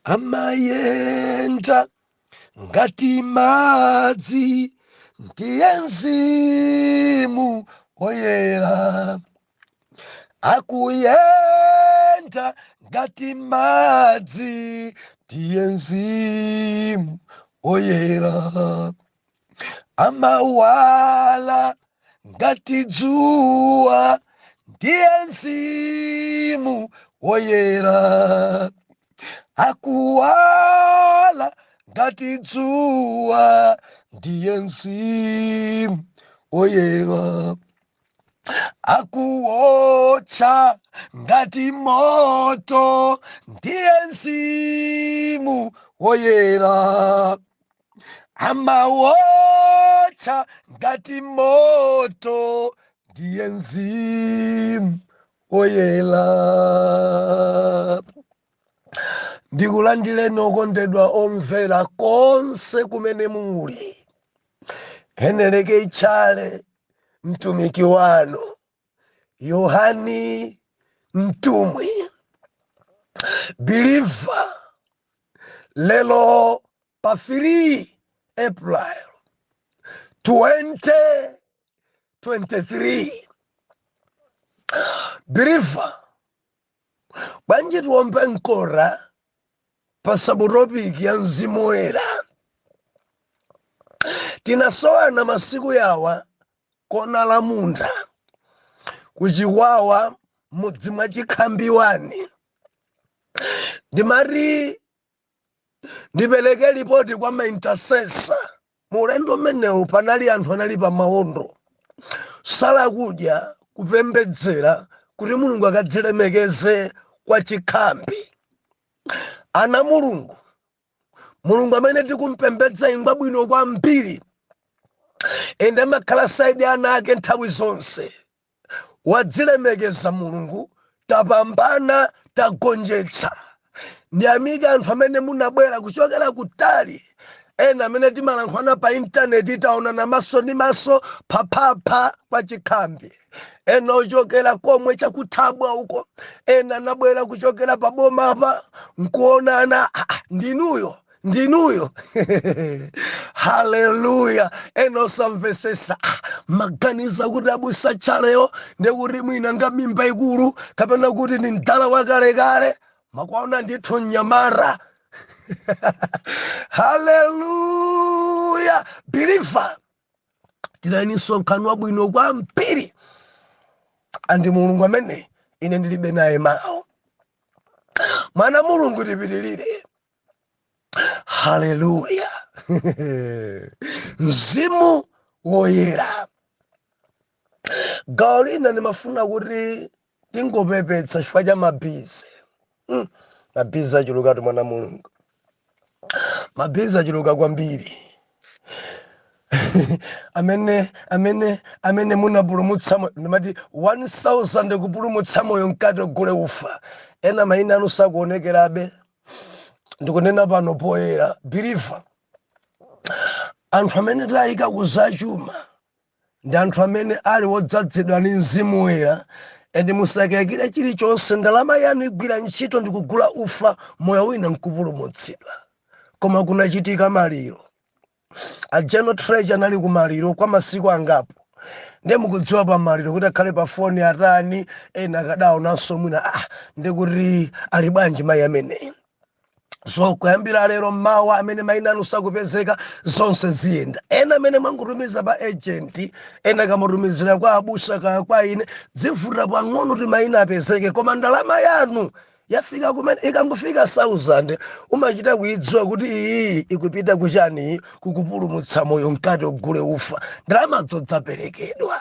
Amayenda ngati madzi, ndiye Mzimu Woyera. Akuyenda ngati madzi, ndiye Mzimu Woyera. Amawala ngati dzuwa, ndiye Mzimu Woyera. Akuwala ngati dzuwa, ndiye Mzimu Woyera. Akuwotcha ngati moto, ndiye Mzimu Woyera. Amawotcha ngati moto, ndiye Mzimu Woyera. Ndikulandireni okondedwa omvera konse kumene muli. Heneleke Ichale, mtumiki wanu Yohani Mtumwi believer, lero pa 3 April 2023. Believer, bwanji tiwombe mkora pa subtopic ya Mzimu Woyera? Tinasowana masiku yawa kona la munda kuchikwawa, mudzi mwa Chikhambiwani. Ndimati ndipereke ripoti kwa maintercessor. Mulendo umenewu panali anthu anali pa mawondo, sala kudya, kupembedzera kuti Mulungu akadzilemekeze kwa Chikhambi. Ana Mulungu, Mulungu amene tikumpembedza ingwa bwino kwambiri, ende amakhala side ana ake nthawi zonse. Wadzilemekeza Mulungu, tapambana, tagonjetsa. Ndiyamike anthu amene munabwera kuchokera kutali, ena amene timalankhulana pa intaneti, taonana maso ndi maso phaphapha kwa Chikhambi, ena ochokera komwe chakuthabwa uko, ena anabwera kuchokera pabomapa nkuonana. Ah, ah, ndinuyo, ndinuyo, haleluya! Ena osamvesesa, ah, maganiza kuti abusa Chaleyo ndekuti mwina nga mimba ikulu kapena kuti ni mdala wakalekale, makwaona ndithu mnyamara. Haleluya! Believer, tinali msonkhano wabwino kwambiri, and Mulungu amene ine ndilibe naye mawu. Mwana Mulungu, tipitilire. Haleluya! Mzimu Woyera, gawo lina ndimafuna kuti tingopepetsa chifukwa cha mabusy. Mabusy achulukatu, mwana Mulungu, mabusy achuluka kwambiri. Amene munapulumutsa moyo, ndimati 1000 kupulumutsa moyo mkati ogule ufa. Ena mayina anu sakuonekerabe, ndikunena pano poyera. Believer, anthu amene tayika kuzachuma ndi anthu amene ali wodzazidwa ndi Mzimu Woyera, and musakayikire chilichonse, ndalama yanu igwira ntchito ndi kugula ufa, moyo wina nkupulumutsidwa. Koma kunachitika maliro, a general treasurer anali kumaliro kwa masiku angapo. Ndiye mukudziwa pa maliro kuti akhale pa foni atani, ena akadaonanso mwina, ah, ndikuti ali bwanji mayi ameneyi? So kuyambira lero mmawa, amene mayina anu sakupezeka, zonse ziyenda. Ena amene mwangutumiza pa agent, ena kamutumizira kwa abusa kaya kwa ine, zivuta pang'ono kuti mayina apezeke, koma ndalama yanu yafika kumene. Ikangofika 1000, umachita kuidziwa kuti iyi ikupita kuchani? Kukupulumutsa moyo mkati ogule ufa. Ndalama zodzaperekedwa,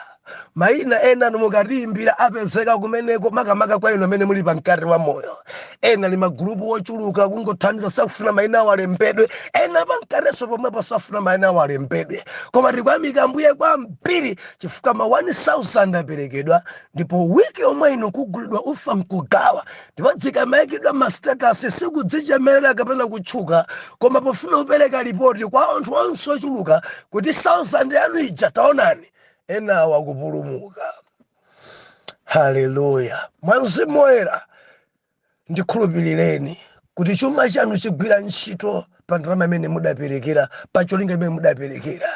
mayina ena anu mukatiimbira apezeka kumeneko, makamaka kwa inu amene muli pamkati wa moyo. Ena ni magulupu ochuluka kungothandiza, sakufuna mayina awo alembedwe. Ena pamkatenso pomwepo safuna mayina awo alembedwe. Koma tikuyamika Ambuye kwambiri chifukwa ma 1000 aperekedwa, ndipo wiki yomwe ino kugulidwa ufa nkugawa. Ndipo zikamayikidwa ma status, sikudzichemerera kapena kutchuka, koma pofuna kupereka ripoti kwa anthu onse ochuluka kuti 1000 yanu ija, taonani, enawo akupulumuka. Haleluya! Mwa Mzimu Woyera, ndikhulupirireni, Kuti chuma chanu chigwira ntchito pa ndalama imene mudaperekera, pa cholinga imene mudaperekera.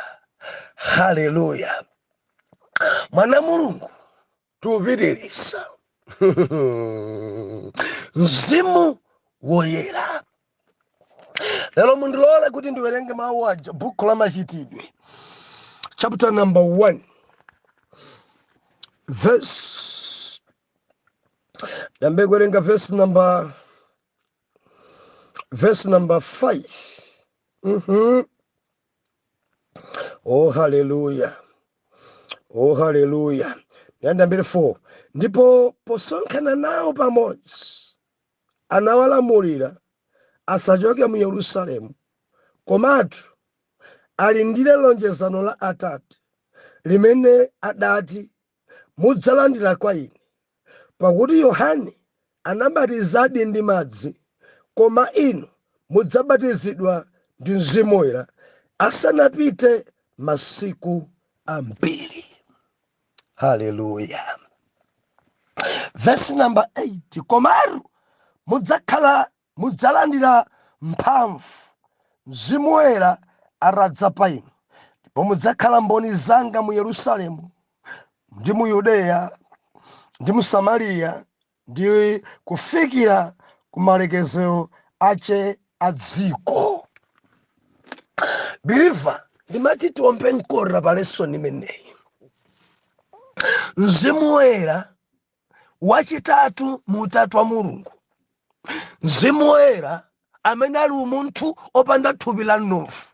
Haleluya! Mwana Mulungu, tupitiriza Mzimu Woyera. Lero mundilole kuti ndiwerenge mawu aja, buku la Machitidwe chapter number 1 verse, ndambe kuwerenga verse number 5. Oh haleluya, oh haleluya! Ndiyambire 4. Ndipo posonkhana nawo pamodzi, anawalamulira asachoke mu Yerusalemu, komatu alindire lonjezano la Atate, limene adati, "Mudzalandira kwa ine. Pakuti Yohane anabatizadi ndi madzi, koma inu mudzabatizidwa ndi Mzimu Woyera asanapite masiku ambiri." Haleluya! Verse number 8: Komatu mudzalandira mphamvu Mzimu Woyera atadza pa inu, ndipo mudzakhala mboni zanga mu Yerusalemu ndi mu Yudeya ndi mu Samariya ndi kufikira ku malekezero ache a dziko. Believer, ndimati tiombe mkota pa lesson imeneyi. Mzimu Woyera, wachitatu mu utatu wa Mulungu, Mzimu Woyera amene ali umunthu opanda thupi la mnofu,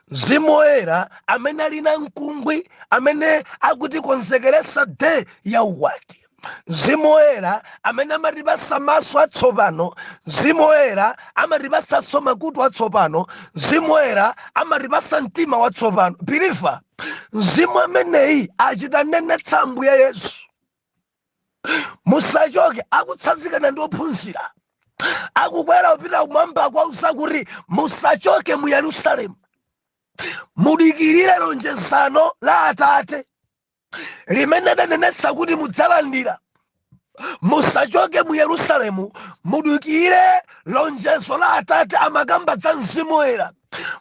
Mzimu Woyera amene ali na mkungwi amene akutikonzekeresa day ya ukwati, Mzimu Woyera amene amatipasa maso atsopano, Mzimu Woyera amatipasanso makutu atsopano, Mzimu Woyera amatipasa mtima watsopano. Believer, Mzimu ameneyi achita nenetsa Ambuye Yesu, "Musachoke." Akutsanzikana ndi ophunzira, akukwera kupita kumwamba, kwauza kuti, "Musachoke mu Yerusalemu, mudikirire lonjezano la Atate limene adanenetsa kuti mudzalandira. Musachoke mu Yerusalemu, mudikire lonjezo la Atate." Amakamba za Mzimu Woyera.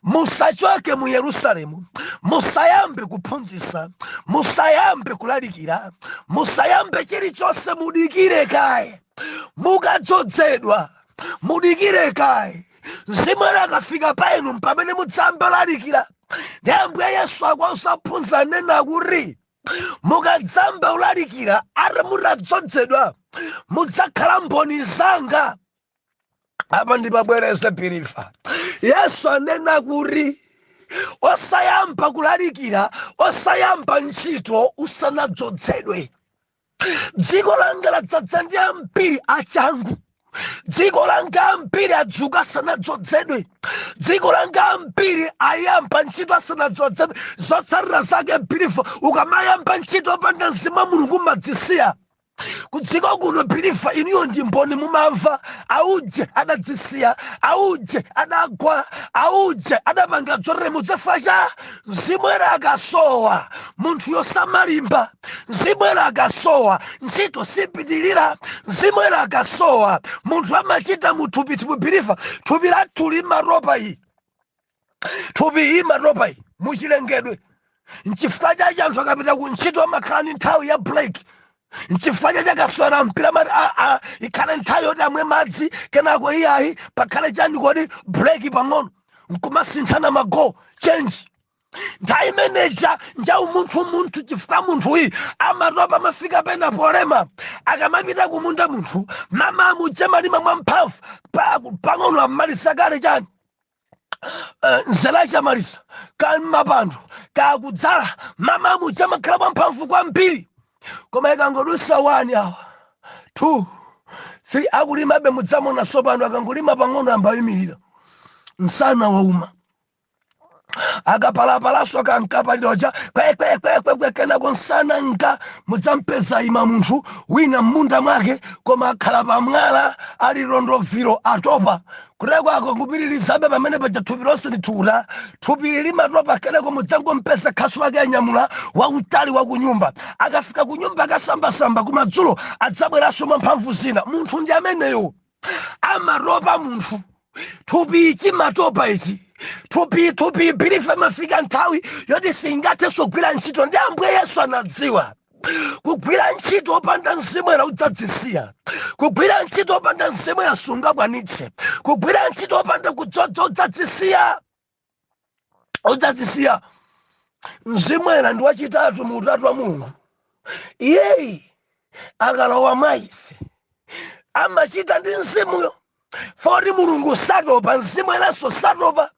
Musachoke mu Yerusalemu, musayambe kuphunzitsa, musayambe kulalikira, musayambe chilichonse, mudikire kaye mukadzozedwa, mudikire kaye Mzimu Woyera akafika pa inu, pamene mudzayamba lalikira. Ndi Ambuye Yesu akwauza ophunzira, anena kuti, "Mukadzamba ulalikira ati mutadzozedwa, mudzakhala mboni zanga." Apa ndipabwereze, believer. Yesu anena kuti osayamba kulalikira, osayamba ntchito usanadzozedwe. Dziko langa ladzadza ndi ambiri achangu. Dziko langa ambiri adzuka asanadzozedwe. Dziko langa ambiri ayamba ntchito asanadzozedwe. Zotsatira zake, believer, ukamayamba ntchito opanda Mzimu wa Mulungu, umadzisiya. Kudziko kuno, believer, inuyo ndi mboni, mumamva auje adadzisiya, auje adagwa, auje adapanga zotere. Mudzafa cha Mzimu Woyera akasowa, munthu yosamalimba. Mzimu Woyera akasowa, ntchito sipitilira. Mzimu Woyera akasowa, munthu amachita muthupi. Believer, thupi lathu limatopa. Iyi thupi iyi imatopa iyi muchilengedwe. Nchifukwa chachi anthu akapita ku ntchito amakhala ndi nthawi ya break. Nchifukwa chachi akaswera mpira amati ikhale nthawi yoti amwe madzi, kenako iyayi, pakhale chani kodi, break pang'ono, nkumasinthana mago change. Nthawi imeneja nja umunthu munthu, chifukwa munthuyi amatopa, amafika pena polema. Akamapita kumunda munthu mama amudye malima mwamphamvu, pang'ono ammalisa kale chani, nzela chamalisa kamapando kakudzala, mama amudye amakhala mwamphamvu kwambiri. Koma ikangodusa 1 hour, 2, 3, akulimabe, mudzamona sopano akangolima pang'ono ambayimirira, msana wauma. Akapalapalaso kankapaliroja kwekwekwekwe, kenako nsana nka mudzampeza ima munthu wina m'munda mwake, koma akhala pamwala ali rondoviro, atopa. Kuteko akangupitirizabe pamene paja, thupi lonse ndithukuta, thupi limatopa. Kenako mudzangompeza khasu lake anyamula wautali wa kunyumba. Akafika kunyumba akasambasamba, kumadzulo adzabweranso mwamphamvu zina. Munthu ndi ameneyo. Amatopa munthu, thupi chimatopa ichi, thupi believer, imafika nthawi yoti singathenso kugwira ntchito. Ndi Ambuye Yesu anadziwa kugwira ntchito opanda Mzimu Woyera udzadzisiya. Kugwira ntchito opanda Mzimu Woyera sungakwanitse. Kugwira ntchito opanda kudzodza udzadzisiya, udzadzisiya. Mzimu Woyera ndi wachitatu mu utatu wa Mulungu. Iyeyi akalowa mwa ife amachita ndi Mzimuyo, poti Mulungu satopa, Mzimu Woyeranso satopa.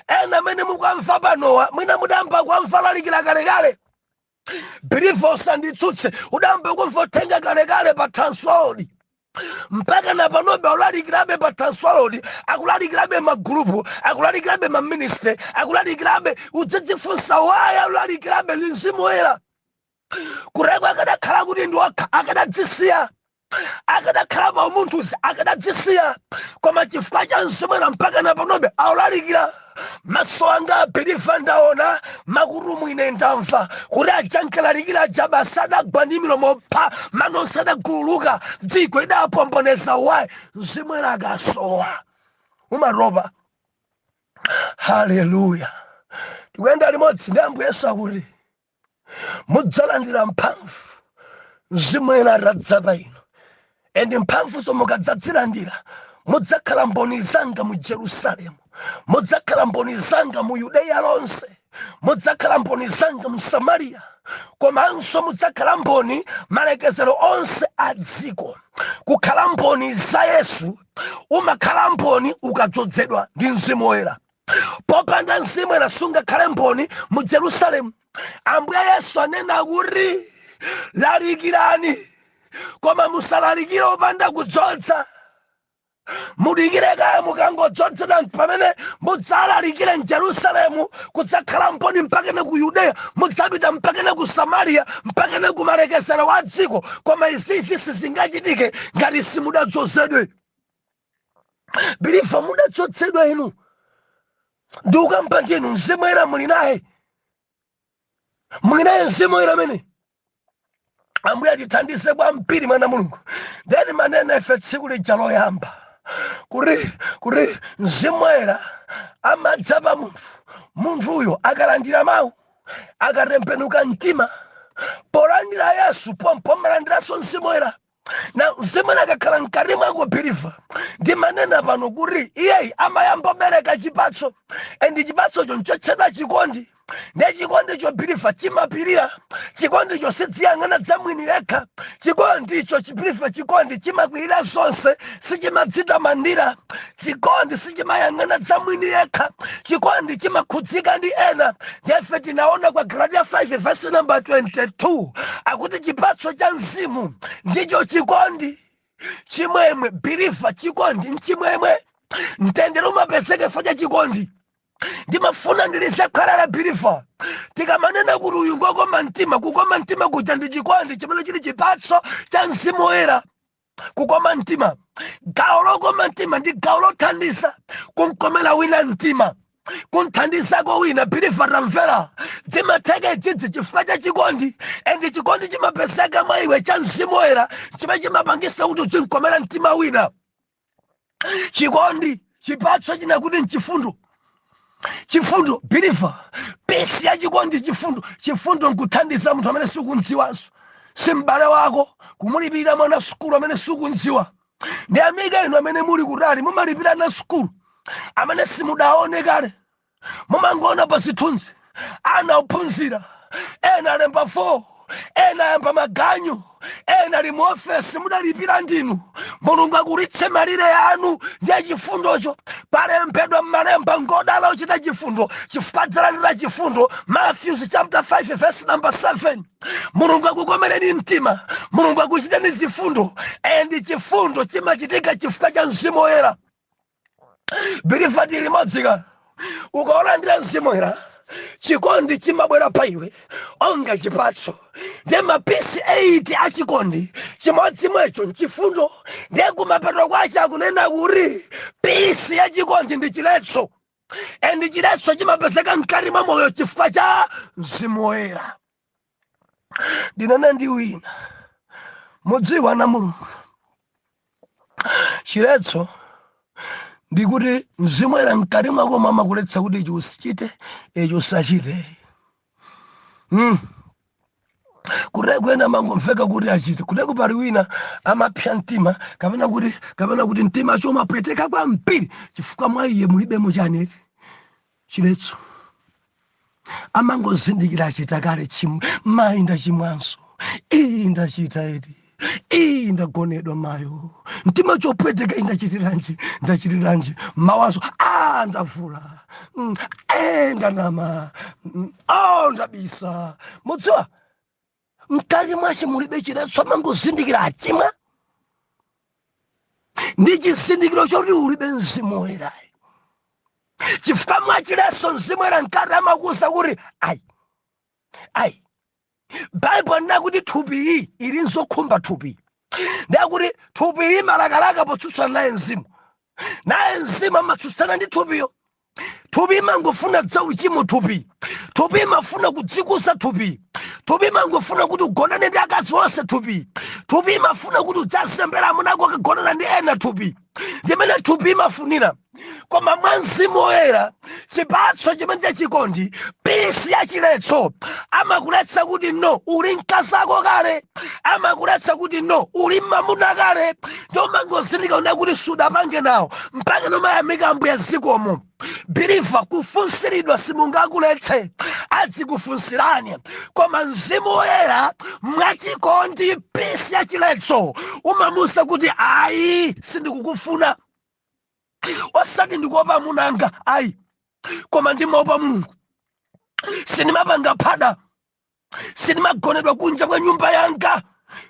Ena amene mukamva panowa, mwina mudamba kwamva lalikira kalekale. Believer, usanditsutse, udamba kumva uthenga kalekale pa Transworld, mpaka na panobe akulalikirabe pa Transworld, akulalikirabe magulupu, akulalikirabe maministry, akulalikirabe. Udzidzifunsa, why akulalikirabe? Ndi Mzimu Woyera. Kureko akadakhala kuti ndi okha, akadadzisiya. Akadakhala pa umunthuzi, akadadzisiya. Koma chifukwa cha Mzimu Woyera, mpaka na panobe akulalikira. Maso anga, believer, ndaona, makutu mwine ndamva kuti aja nkalalikira aja basi adagwa ndi milomo pha, mano sadagululuka, dziko idapomboneza. Why? Mzimu Woyera akasowa umatopa. Haleluya! Tikuyenda limodzi ndi Ambuye Yesu. Akuti mudzalandira mphamvu Mzimu Woyera atadza pa inu, and mphamvuzo mukadzazilandira mudzakhala mboni zanga mu Jerusalemu, mudzakhala mboni zanga mu Yudeya lonse, mudzakhala mboni zanga mu Samariya, komanso mudzakhala mboni malekezero onse a dziko. Kukhala mboni za Yesu, umakhala mboni ukadzozedwa ndi Mzimu Woyera. Popanda Mzimu Woyera sungakhale mboni mu Jerusalemu. Ambuye Yesu anena kuti lalikirani, koma musalalikire opanda kudzodza. Mudikire kaya, mukangodzozedwa pamene mudzalalikire mJerusalemu, kudzakhala mboni mpakene ku Yudeya, mudzapita mpakene ku Samariya, mpakene ku malekezero wa dziko. Koma izizi sizingachitike ngati simudadzozedwe. Believer, mudadzozedwa inu? Ndikukamba ndinu, Mzimu Woyera muli naye? Muli naye Mzimu Woyera amene? Ambuye atithandize kwambiri, mwana Mulungu. Ndeni manene ife tsiku lija loyamba kuti Mzimu Woyera amadza pa munthu, munthuyo akalandira mawu, akatembenuka mtima polandira Yesu, pompo amalandiranso Mzimu Woyera. Na Mzimu Woyera akakhala mkati mwako, believer, ndimanena pano kuti iyeyi amayamba bereka chipatso, and chipatsocho nchotchedwa chikondi. Ndiye chikondicho, believer, chimapirira. Chikondicho sidziyang'ana zamwini yekha. Chikondicho, believer, chikondi chimakwirira zonse, sichimadzitamandira. Chikondi sichimayang'ana zamwini yekha. Chikondi chimakhudzika ndi ena. Ndife tinaona kwa Galatiya 5 verse number 22, akuti chipatso cha Mzimu ndicho chikondi, chimwemwe. Believer, chikondi nchimwemwe, mtendere umapezeka chifukwa cha chikondi. Ndimafuna ndilize khalala, believer, tikamanena kuti uyu ngokoma mtima, kukoma mtima kuja ndi chikondi chimene chili chipatso cha Mzimu Woyera. Kukoma mtima, gawo lokoma mtima ndi gawo lothandiza kumkomera wina mtima, kunthandizako wina. Believer, tamvera, zimatheka idzidzi chifukwa cha chikondi, and chikondi chimapezeka mwa iwe cha Mzimu Woyera chimene chimapangisa kuti uzimkomera mtima wina. Chikondi, chipatso china kuti nchifundo. Chifundo, believer, piece ya chikondi, chifundo. Chifundo nkuthandiza munthu amene sukundziwanso, si m'bale wako, kumulipirira mwana sukulu amene sukundziwa. Ndi amika inu amene muli kutali, mumalipira ana sukulu amene simudaone kale, mumangoona pa zithunzi. Ana ophunzira, ena alemba 4, ena ayamba maganyu, ena ali mu ofesi, mudalipira ndinu. Mulungu akulitse malire anu. Ndiye chifundocho palembedwa m'malemba, ngodala ochita chifundo chifukwa adzalandira chifundo. Matthew chapter 5 verse number 7. Mulungu akukomereni mtima, Mulungu akuchiteni zifundo, and chifundo chimachitika chifukwa cha Mzimu Woyera. Believer, tili limodzika? Ukaolandira Mzimu Woyera, chikondi chimabwera pa iwe onga chipatso. Ndiye mapieces 8 achikondi, chimodzi mwecho nchifundo. Ndiye kumapeto kwache akunena kuti piece ya chikondi ndi chiletso, and chiletso chimapezeka mkati mwa moyo chifukwa cha Mzimu Woyera. Ndinena ndi wina, mudziwa na Mulungu. Chiletso ndikuti Mzimu Woyera mkati mwako amakuletsa kuti ichi usichite, ichi usachite. Kuteko ena amangomveka kuti achite. Kuteko pali wina amapsa mtima, kapena kuti mtima chomapweteka kwambiri chifukwa mwa iye mulibemo chani? Chiletso. Amangozindikira achita kale chimwe. Mayi, ndachimwanso, iyi ndachita edi, iyi ndagonedwa mayo, mtima chopweteka, iyi ndachitiranji, ndachitiranji mawazo, a ndavula, ndanama, oh, ndabisa. Mudziwa, mkati mwace mulibe chiletso, amangozindikira achimwa. Ndi chizindikiro choti ulibe Mzimu Woyerayi, chifukwa mwachiletso Mzimu Woyera mkati amakuwuza kuti ayi, ayi. Baibulo linakuti thupi iyi ili nzokhumba. Thupi ndakuti thupi iyi malakalaka potsutsana naye mzimu, naye mzimu amatsutsana ndi thupiyo. Thupi imangofuna dzauchimo. Thupi imafuna kudzikuza. Thupi imangofuna kuti ugonane ndi akazi onse. Thupi imafuna kuti udzasembera amuna ako akagonana ndi ena. Thupi ndimene thupi imafunira. Koma mwa Mzimu Woyera, chipatso chimene chachikondi, piece ya chiletso, amakuletsa kuti no, uli mkazako kale. Amakuletsa kuti no, uli mamuna kale. Ndomangozindika una kuti sudapange nawo, mpaka nomayamika Ambuye, zikomo. Believer, kufunsiridwa simungakuletse, adzikufunsirani, koma Mzimu Woyera mwachikondi, piece ya chiletso, umamusa kuti ayi, sindikukufuna. Osati ndikuopa amunanga, ayi, koma ndimaopa Mulungu. Sindimapanga phada, sindimagonedwa kunja kwa nyumba yanga,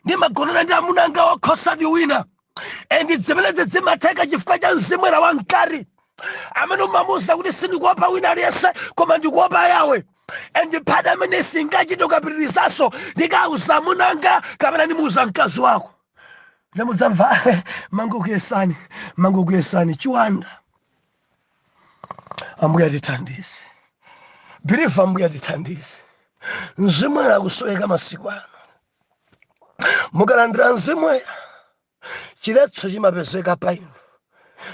ndimagonana ndi amunanga okhosati wina. And zimenezi zimatheka chifukwa cha Mzimu Woyera wamkati amene umamuza kuti sindikuopa wina aliyense, koma ndikuopa Yawe. And phada amene singachite ukapitirizaso, ndikauza amunanga kapena ndimuuza mkazi wako. Ndamudzamva mangokuyesani, mangokuyesani chiwanda. Ambuye atithandize, believer. Ambuye atithandize. Mzimu Woyera akusoweka masiku ano. Mukalandira Mzimu Woyera, chiletso chimapezeka pa inu.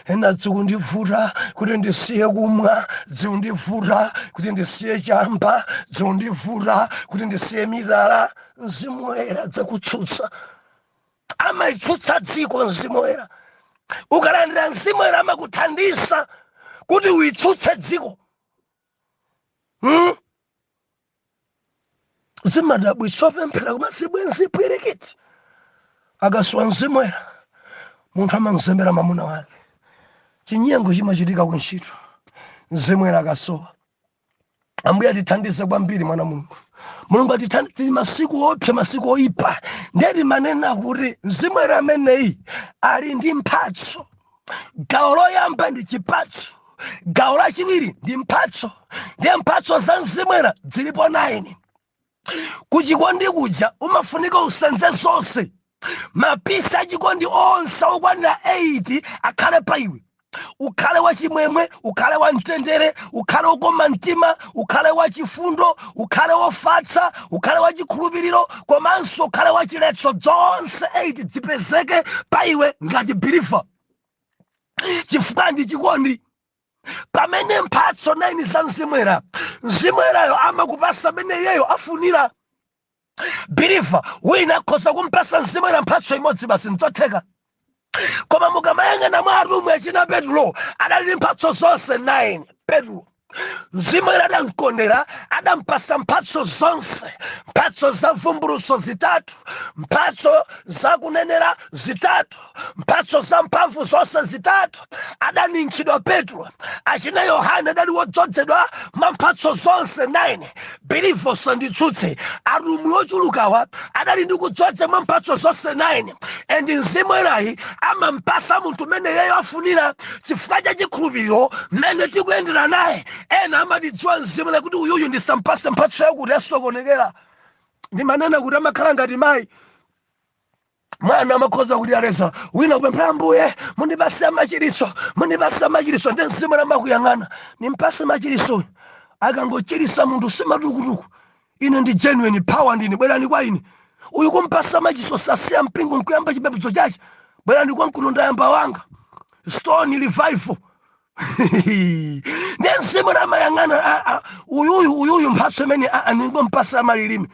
Ena dzikundivuta kuti ndisiye kumwa, dzikundivuta kuti ndisiye chamba, dzikundivuta kuti ndisiye mitala. Mzimu Woyera adzakutsutsa, amayitsutsa dziko Mzimu Woyera. Ukalandira Mzimu Woyera, amakuthandiza kuti uyitsutse dziko, Zimadabwitsa, opemphera koma zibwenzi pwirikiti. Akasowa Mzimu Woyera, munthu amamzembera mamuna wake. Chinyengo chimachitika ku ntchito Mzimu Woyera akasowa. Ambuye atithandize kwambiri, mwana Mulungu. Mulungu atithandize, tili masiku opsa, masiku oyipa. Ndeti manena kuti Mzimu Woyera ameneyi ali ndi mphatso. Gawo loyamba ndi chipatso, gawo lachiwiri ndi mphatso. Ndiye mphatso za Mzimu Woyera zilipo 9. Kuchikondi kuja umafunika usenze zonse, ma piece achikondi onse okwanira 8 akhale pa iwe. Ukhale wachimwemwe, ukhale wamtendere, ukhale wokoma mtima, ukhale wachifundo, ukhale wofatsa, ukhale wachikhulupiriro, komanso ukhale wachiletso. Zonse 8 zipezeke pa iwe ngati believer, chifukwa ndi chikondi. Pamene mphatso 9 za Mzimu Woyera, Mzimu Woyerayo amakupasa amene iyeyo afunira. Believer, wina akhoza kumpasa Mzimu Woyera mphatso imodzi basi, nzotheka. Koma mukamayang'ana mwa atumwi, achina Petro adali ndi mphatso zonse 9. Petro, Mzimu Woyera adamkondera, adampasa mphatso zonse: mphatso za vumbulutso zitatu, mphatso za kunenera zitatu, mphatso za mphamvu zonse zitatu. Adaninkhidwa Petro. Achina Yohane adali wodzozedwa mwa mphatso zonse 9. Believer, usanditsutse, atumwi ochulukawa adali ndi kudzodza mwa mphatso zonse 9. And Mzimu Woyerayi amampasa munthu mmene iyeyo afunira chifukwa cha chikhulupiriro mmene tikuyendera naye. Ena amatidziwa Mzimu Woyera kuti uyuyu ndisampase mphatso yakuti, asokonekera. Ndimanena kuti amakhala ngati mayi, mwana amakhoza kuti aleza wina kupemphera, "Ambuye, mundipase machiriso, mundipase machiriso." Ndi Mzimu amakuyang'ana, nimpase machiriso. Akangochirisa munthu, simatukutuku, "Ine ndi genuine power, ndine, bwerani kwa ine." Uyu kumpasa machiso, sasiya mpingo nkuyamba chipembedzo chache. Bwerani kwankuno, ndayamba wanga Stone Revival. Ndiye Mzimu amayang'ana, uyuyu, uyuyu, mphatso imene ningompasa malilime.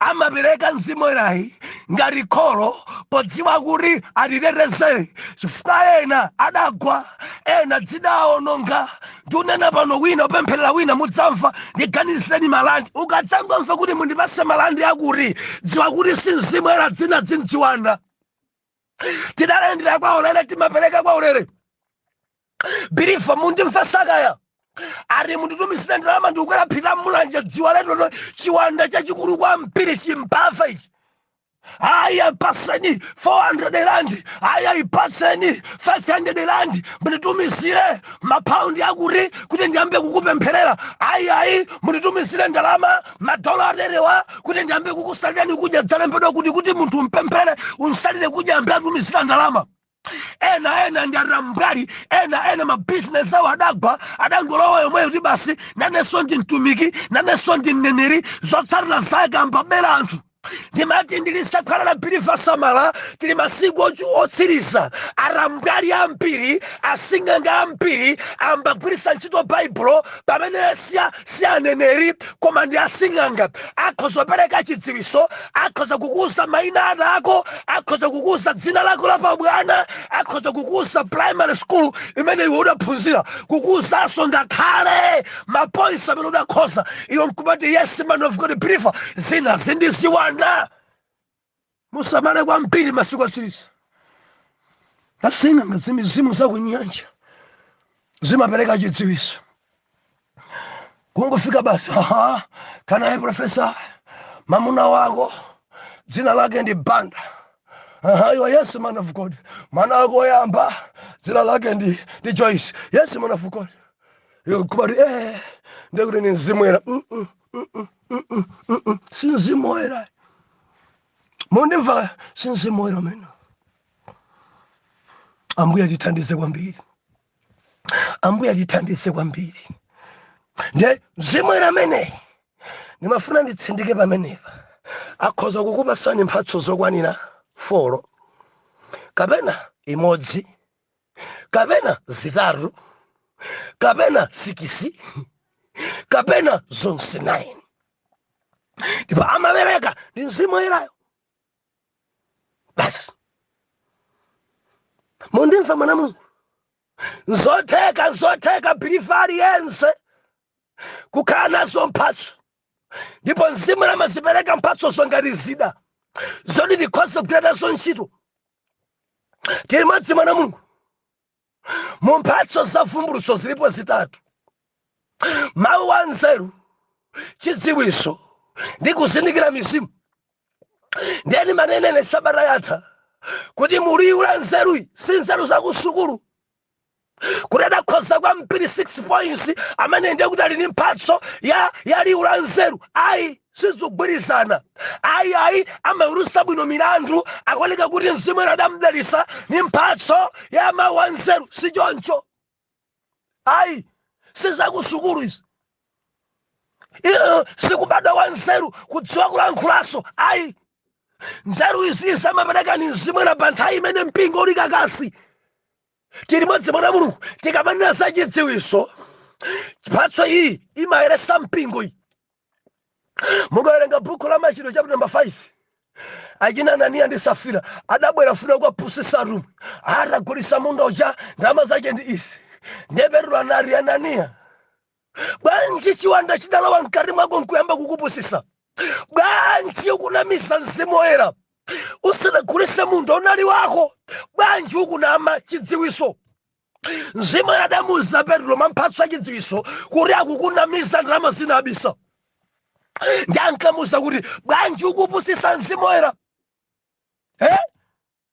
Amapereka Mzimu Woyerayi ngati kholo podziwa kuti atitetezere, chifukwa ena adagwa, ena dzidawononga. Ndikunena pano, wina upempherera wina, mudzamva, "Ndiganizireni malandi." Ukadzangomva kuti "Mundipase malandi," akuti dziwa kuti si Mzimu Woyera, dzina dzindziwanda. Tidalandira kwa ulere, timapereka kwa ulere. Believer, mundimva sakaya ari munditumizire ndalama, ndikukwera phiri la Mulanje. Dziwa lero chiwanda chachikulu kwambiri, chimbava ichi. Aya, paseni 400 rand, aya, ipaseni 500 rand, munditumizire mapaundi akuti kuti ndiyambe kukupempherera. Ayi, ayi, munditumizire ndalama madola aterewa kuti ndiyambe kukusalirani kudya. Dzalembedwa kuti munthu umpempherere, unsalire kudya, ambe atumizira ndalama. Ena, ena ndi atambwali, ena, ena mabizinesi awo adagwa, adangolowa yomweyo kuti basi, nanenso ndi mtumiki, nanenso ndi mneneri. Zotsatira zake ambabera anthu. Ndimati ndilisakhala. Believer, samala, tili masiku otsiriza. Atambwali ambiri, asing'anga ambiri ambagwiritsa ntchito Baibulo pamene si aneneri koma ndi asing'anga. Akhoza kupereka chidziwiso, akhoza kukuza mayina ana ako, akhoza kukuza dzina lako la pabwana, akhoza kukuza primary school imene iwe udaphunzira, kukuzanso ngakhale mapoints amene udakhoza. Iwe nkumati, "Yes, man of God." Believer, zina zindiziwanda, musamale kwambiri. Masiku otsiriza asing'anga, zimizimu zakunyanja zimapereka chidziwiso. Kungofika basi, "Aha, kanaye professor, mamuna wako dzina lake ndi Banda." "Aha, iwe." "Yes, man of God." "Mwana wako woyamba dzina lake ndi Joyce." "Yes, man of God." Iwe kubati, "Eh, ndekuti ni Mzimu Woyera." Si Mzimu Woyera. Mundimva? Si Mzimu Woyera umene. Ambuye atithandize kwambiri, Ambuye atithandize kwambiri. Ndiye Mzimu Woyera ameneyi, ndimafuna nditsindike pamenepa, akhoza kukupasani mphatso zokwanira 4 kapena imodzi kapena zitatu kapena 6 kapena zonse 9, ndipo amapereka ndi Mzimu Woyerayo basi. Mundimva, mwana Mulungu? Nzotheka, nzotheka, believer aliyense kukhala nazo mphatso, ndipo Mzimu amazipereka mphatsozo ngati zida zoti tikhoza kugwira nazo ntchito. Tili modzi, mwana Mulungu? Mu mphatso za vumbulutso zilipo zitatu: mawu a nzeru, chidziwiso ndi kuzindikira mizimu. Ndiyeni manenene sabata yatha kuti muliwu la nzeruyi si nzeru zakusukulu, kuti adakhoza kwambiri 6 points, amene ndiye kuti ali ndi mphatso ya liwu la nzeru. Ayi, sizikugwirizana. Ayi, ayi, amaweruza bwino milandu, akuoneka kuti Mzimu ena adamudalisa ni mphatso ya mawu a nzeru. Si choncho, ayi, sizakusukulu izi. Sikubadwa wa nzeru kudziwa kulankhulaso, ayi. Nzeru izi amapereka ni Mzimu ena pa nthawi imene mpingo uli kakasi. Tili modzi, mwana Mulungu? Tikamanena za chidziwiso, mphatso iyi imayeresa mpingo iyi. Mukawerenga buku la Machitidwe chapter number 5, achina Ananiya ndi Safira adabwera funa kukaphunzitsa atumwi, atagulisa munda uja, ndalama zake ndi izi. Ndiye Petro anati, "Ananiya, bwanji chiwanda chidalowa mkati mwako nkuyamba kukupusisa? Bwanji ukunamisa Mzimu Woyera? Usanagulise munda unali wako? Bwanji ukunama?" Chidziwiso. Mzimu adamuuza Petro mwa mphatso ya chidziwiso kuti akukunamiza, ndalama zinabisa. Ndi ankamuuza kuti, "Bwanji ukupusisa Mzimu Woyera, eh?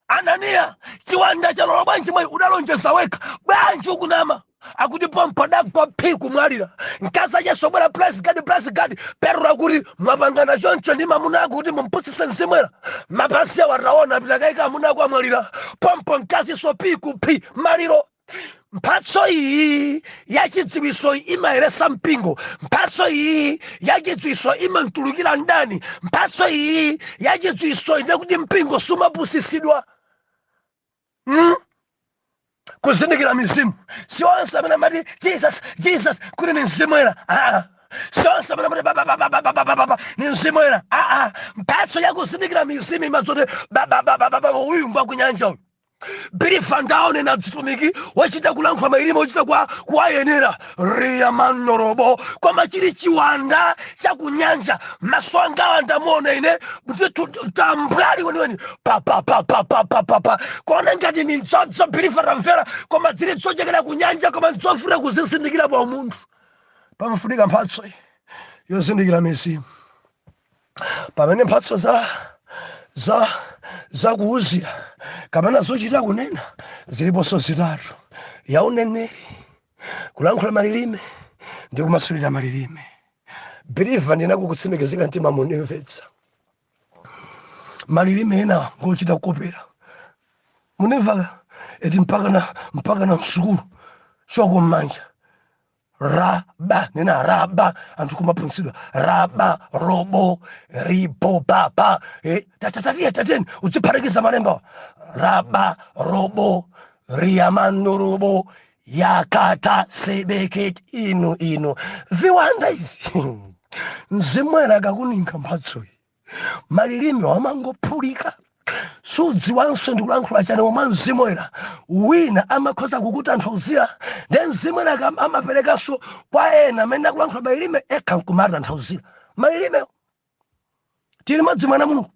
Ananiya, chiwanda chalowa bwanji mwayi? Udalonjeza wekha, bwanji ukunama?" Akuti pompo adagwa phi kumwalira. Mkazi acheso bwera, "Praise God, praise God." Petro akuti, "Mwapangana choncho ndi mamuna ako kuti mumpusise Mzimu Woyera? Mapazi awo ataona apita kaika, amuna ako amwalira." Pompo mkaziso pi kuphi maliro. Mphatso iyi yachidziwiso imayeresa mpingo. Mphatso iyi yachidziwiso imamtulukira ndani. Mphatso iyi yachidziwiso ine kuti mpingo sumapusisidwa. Kuzindikira mizimu, si onse amene amati "Jesus, Jesus" kuti ni Mzimu Woyera. Aa, si onse amene amati "Ba, ba, ba, ba, ba, ba, ba, ba" ni Mzimu Woyera. Aa, mphatso yakuzindikira mizimu imazoti ba, ba, ba, ba, ba, uyu ngwakunyanja uyu. Believer, ndaone na dzitumiki wachita kulankhula malilime, wachita kwa kuwayenera riya manorobo, koma chili chiwanda chakunyanja. Maso angawa ndamuona ine ndithu tambwali weniweni pa pa pa pa pa pa pa pa kona ngati ni nzodzo. Believer, tamvera, koma zili zochokera kunyanja, koma nzofuna kuzizindikira pa umunthu. Pamafunika mphatso yozindikira mizimu. Pamene mphatso za zakuuzira kapena zochita kunena ziliponso zitatu: ya uneneri, kulankhula malilime ndi kumasulira malilime. Believer, ndinakukutsimikizika mtima, mundimvetsa. Malilime ena ngochita kukopera, munimva eti? Mpaka na msukulu, choko mmanja, raba, nena raba, anthu kumaphunzitsidwa raba, robo, ribo, baba, eh, tatatiye tateni udziphatikiza malemba: raba, robo, riamandorobo, yakata, sebeket. Inu, inu, viwanda ivi. Mzimu Woyera akakuninga mphatsoyi, malilime wamangophulika, sudziwanso ndikulankhula chani. Womwe Mzimu Woyera wina amakhoza kukutanthauzira, ndi Mzimu Woyera amaperekanso kwa ena amene akulankhula malilime ekha nkumatanthauzira malilimewo. Tili madzi, mwana Mulungu.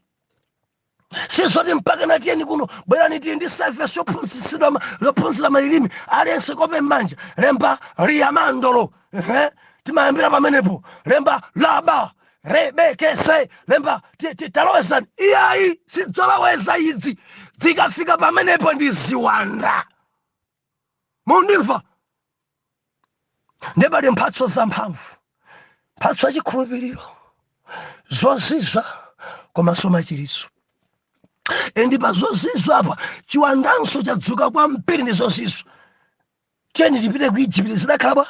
Sizoti mpaka natiyeni kuno, bwerani, tili ndi service yophunzitsidwa yophunzira malilime. Aliyense kope m'manja, lemba riyamandolo. Ehe, timayambira pamenepo, lemba laba, rebekese, lemba talowezani. Iyayi, sidzoloweza izi. Zikafika pamenepo ndi ziwanda, mundimva? Ndepali mphatso zamphamvu, mphatso yachikhulupiriro, zozizwa komanso machiritso. Endi pa zozizwa apa chiwandanso chadzuka kwambiri ndi zozizwa. Tiyeni tipite ku Igupti. Zidakhala bwa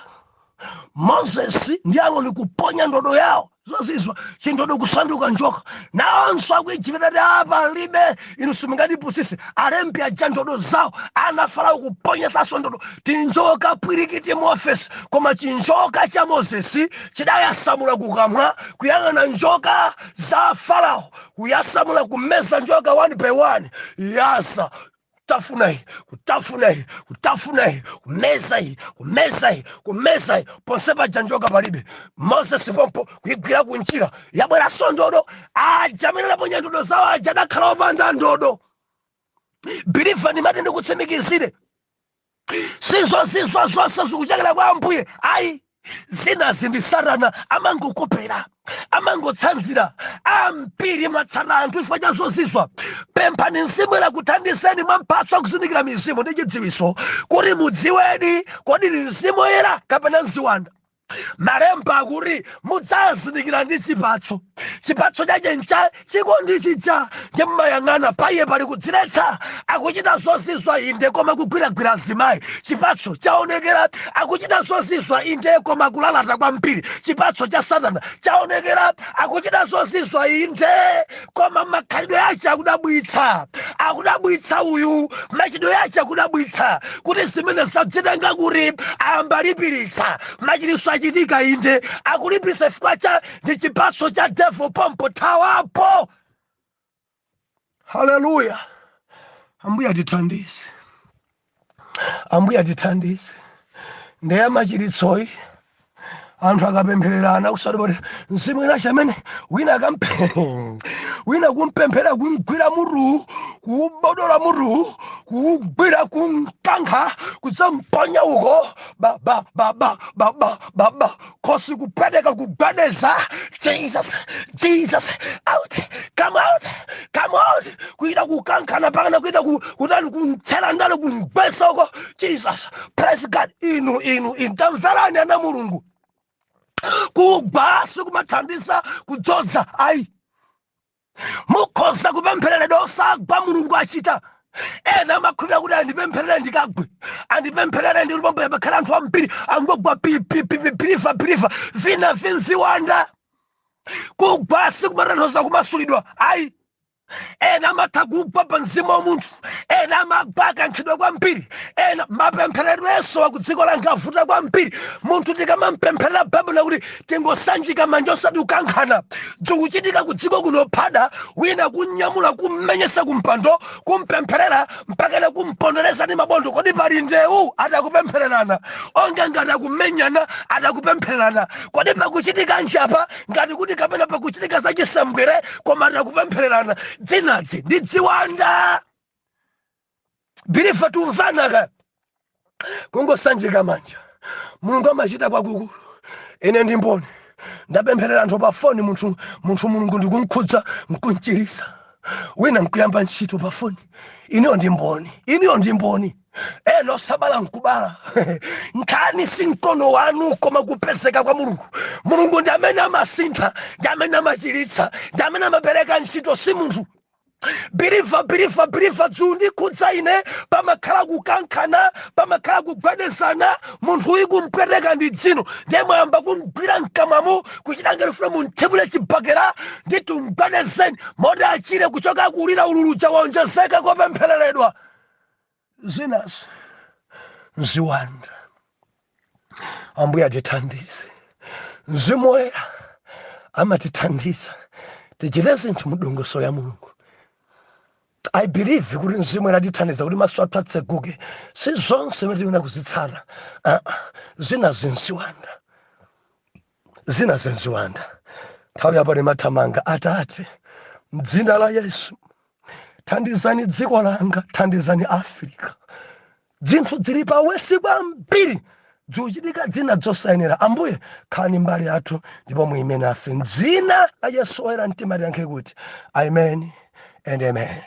Moses ndi Aroni kuponya ndodo yawo, zozizwa, chindodo kusanduka njoka. Nawonso aku Igupti ati, "Apa libe, inu simungatipusise." Alembi aja ndodo zawo, ana Farao kuponyesanso ndodo, tinjoka pwirikiti mu ofesi. Koma chinjoka cha Moses chidayasamula kukamwa kuyang'ana njoka za Farao, kuyasamula, kumeza njoka one by one, yasa, kutafuna iyi, kutafuna iyi, kutafuna iyi, kumeza iyi, kumeza iyi, kumeza iyi, ponse paja njoka palibe. Moses pompo kuyigwira kunjira, yabweranso ndodo. Aja amene anaponya ndodo zawo aja adakhala opanda ndodo. Believer, ndimati ndikutsimikizire, sizozizwa zonse zikuchokera kwa Ambuye ayi. Zinazi ndi Satana, amangokopera, amangotsanzira. Ambiri mwatsata anthu chifukwa cha zozizwa. Pemphani Mzimu Woyera kuthandizeni mwa mphatso akuzindikira mizimu ndi chidziwitso, kuti mudziweni kodi ndi Mzimu Woyera kapena mziwanda. Malemba akuti mudzazindikira ndi chipatso. Chipatso chache ncha chikondi chija. Ndi mmayang'ana paiye pali kudziletsa. Akuchita zozizwa inde, koma kugwiragwira azimayi, chipatso chaonekera. Akuchita zozizwa inde, koma kulalata kwambiri, chipatso cha Satana chaonekera. Akuchita zozizwa inde, koma makhalidwe ache akudabwitsa, akudabwitsa uyu, machitidwe ache akudabwitsa kuti zimene zadzitenga kuti ambalipiritsa. Machiritso achitika inde, akulipiritsa chifukwa cha ndi chipatso cha devil. Pompo thawapo. Haleluya! Ambuye atithandize, Ambuye atithandize. Ndeya machiritsoyi, anthu akapemphererana kusati kuti mzimu ina chamene wina akampe wina kumpemphera, kumgwira mutu, kuubodola mutu, kuugwira, kumkankha, kudzamponya uko, ba ba ba ba ba ba ba ba, khosi kupweteka, kugwedeza, "Jesus, Jesus, out, come out, come out!" Kuita kukankhana pakana kuita kutani, kumtsera ndale, kumgwesa uko, "Jesus, praise God!" Inu, inu, inu, tamverani ana Mulungu, kugwa sikumathandiza kudzoza ayi. Mukhoza kupemphereredwa osagwa, Mulungu achita. Ena amakhulupirira kuti andipempherere ndikagwe, andipempherere ndilipombo, pakhala anthu ambiri angogwa pipipipi. Believer, believer, vina vinziwanda. Kugwa sikumatanthauza kumasulidwa ayi. Ena amatha kugwa pa mzimu wa munthu, ena amagwa akankhidwa kwambiri, ena mapempheredwenso ku dziko langa avuta kwambiri. Munthu tikamampempherera, Baibulo kuti tingosanjika manja, osati kukankhana. Zikuchitika ku dziko kuno phada, wina kunyamula, kummenyesa kumpando, kumpempherera mpakana kumpondereza ndi mabondo. Kodi pali ndewu? Adakupemphererana onga ngati akumenyana, adakupemphererana. Kodi pakuchitika njapa ngati kuti kapena pakuchitika zachisembwere, koma adakupemphererana? Dzinadzi ndi dziwanda. Believer, tumvanaka? Kungosanjika manja, Mulungu amachita kwakukulu. Ine ndi mboni, ndapempherera anthu pa foni, munthu Mulungu ndikumkhudza nkunchirisa, wina nkuyamba ntchito pa foni. Iniyo ndi mboni, iniyo ndi mboni. Ena osabala nkubala. Nkhani si mkono wanu, koma kupezeka kwa Mulungu. Mulungu ndi amene amasintha, ndi amene amachiritsa, ndi amene amapereka ntchito, si munthu. Believer, believer, believer, zikundikhudza ine. Pamakhala kukankhana, pamakhala kugwedezana. Munthu uyu kumpweteka ndi dzino, ndiye mwayamba kumgwira mkamwamu, kuchita ngati funa munthibule chibakera, ndithu mgwedezeni moti achire. Kuchoka kulira, ululuja waonjezeka kopemphereredwa. Zinazo nziwanda. Ambuye atithandize. Mzimu Woyera amatithandiza tichite zinthu mu dongosolo ya Mulungu. I believe kuti Mzimu Woyera atithandiza kuti maso athu atseguke. Si zonse zimene tiyenera kuzitsata. Ah, ah. Zina zinziwanda, zina zinziwanda. Nthawi yapo ndimathamanga. Atate, mdzina la Yesu, thandizani dziko langa, thandizani Africa. Zinthu zili pawesi kwambiri, zikuchitika dzina zosayenera. Ambuye, khalani mbali yathu ndipo muyime nafe. Mdzina la Yesu oyera mtima tiyankhe kuti amen and amen.